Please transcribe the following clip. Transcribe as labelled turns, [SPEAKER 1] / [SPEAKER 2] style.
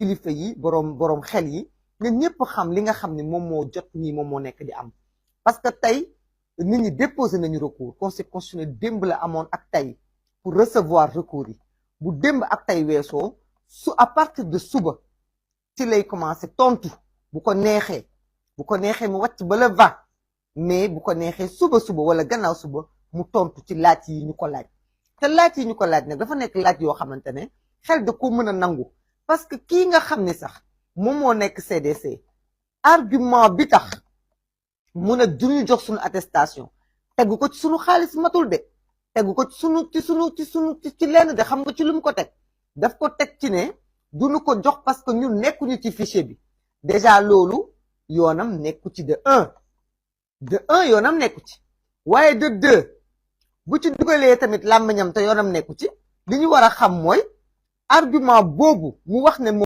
[SPEAKER 1] kilifa yi boroom xel yi nga ñëpp xam li nga xam ne moom moo jot nii moom moo nekk di am parce que tey nit ñi déposé nañu recours conseil constitutionnel démb la amoon ak tey pour recevoir recours yi bu démb ak tey weesoo à partir de suba ci lay commencé tontu bu ko neexee mu wàcc ba le 20 mais bu ko neexee suba wala gannaaw suba mu tontu ci laaj yi ñu ko laaj te laaj yi ñu ko laaj nag dafa nekk laaj yoo xamante ne xel da ko mën a nangu parce que kii nga xam ne sax moom moo nekk CDC argument bi tax mun a duñu jox suñu attestation tegu ko ci suñu xaalis matul de tegu ko ci lenn de xam nga ci lu mu ko teg daf ko teg ci ne duñu ko jox parce que ñun nekkuñu ci fichier bi déjà loolu yoonam nekku ci de un yoonam nekku ci waaye de deux bu ci dugalee tamit làmmiñam te yoonam nekku ci li ñu war a xam mooy argument boobu mu wax ne